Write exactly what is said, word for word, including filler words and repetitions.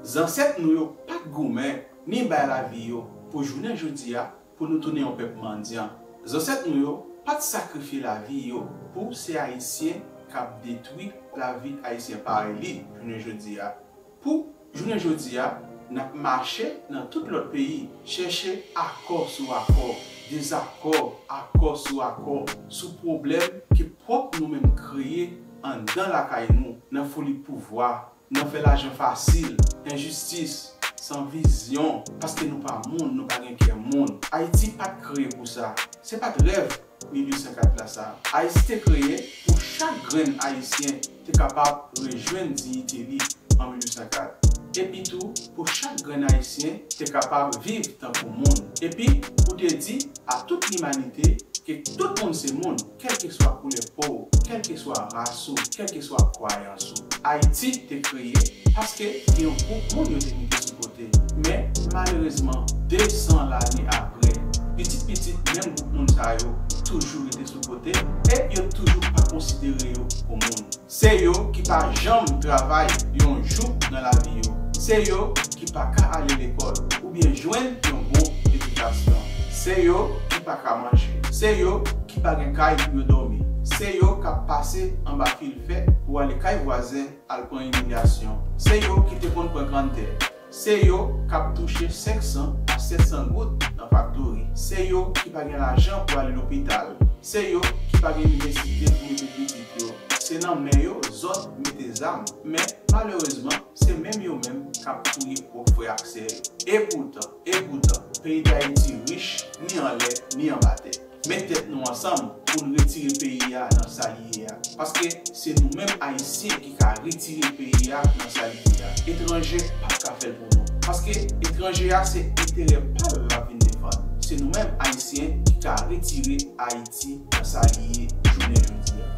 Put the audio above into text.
Zansèt nou yo pa t goumen ni bay lavi yo pou jounen jodi a pou nou tounen yon pèp mandyan. Zansèt nou yo pa t sakrifye lavi yo pou se Ayisyen k ap detwi lavi Ayisyen parèy li jounen jodi a. Pou jounen jodi a, n ap mache nan tout lòt peyi, chèche akò sou akò, dezakò, akò sou akò, sou pwoblèm ke pwòp nou menm kreye anndan lakay nou, nan foli pouvwa, nan fè lajan fasil, enjistis, san vizyon, paske nou pa moun, nou pa gen kè moun. Ayiti pa t kreye pou sa. Se pa t rèv mil uit san kat la sa. Ayiti te kreye pou chak grenn Ayisyen te kapab rejwenn diyite li an mil uit san kat. Epi tou, pou chak grenn Ayisyen te kapab viv tankou moun. Epi, pou te di a tout limanite ke tout moun se moun, kèlkeswa koulè po w, kèlkeswa ras ou, kèlkeswa kwayans ou. Ayiti te kreye paske gen yon gwoup moun yo te mete sou kote. Men, malerezman, de san lane apre, pitit pitit menm gwoup moun sa yo toujou rete sou kote e yo toujou pa konsidere yo kou moun. Se yo ki pa janm travay yon jou nan lavi yo. Se yo ki pa ka ale lekòl oubyen jwenn yon bon edikasyon. Se yo ki pa ka manje. Se yo ki pa gen kay pou yo dòmi. Se yo k ap pase anba fil fè pou ale kay vwazen al pran imilyasyon. Se yo ki te konn pran granntè. Se yo k ap touche senk san a sèt san goud nan faktori. Se yo ki pa gen lajan pou ale lopital. Se yo ki pa gen inivèsite pou mete pitit yo. Se nan men yo zòt mete zam. Men, malerezman, se menm yo menm k ap touye pwòp frè ak sè yo. Epoutan, epoutan, peyi Dayiti rich, ni anlè, ni anba tè. Met tèt nou ansanm pou n retire peyi a nan sa li ye a. Paske se nou menm Ayisyen ki ka retire peyi a nan sa li ye a. Etranje p ap ka fè l pou nou. Paske etranje a se enterè pa l l ap vin defann. Se nou menm Ayisyen ki ka retire Ayiti nan sa li ye jounen jodi a.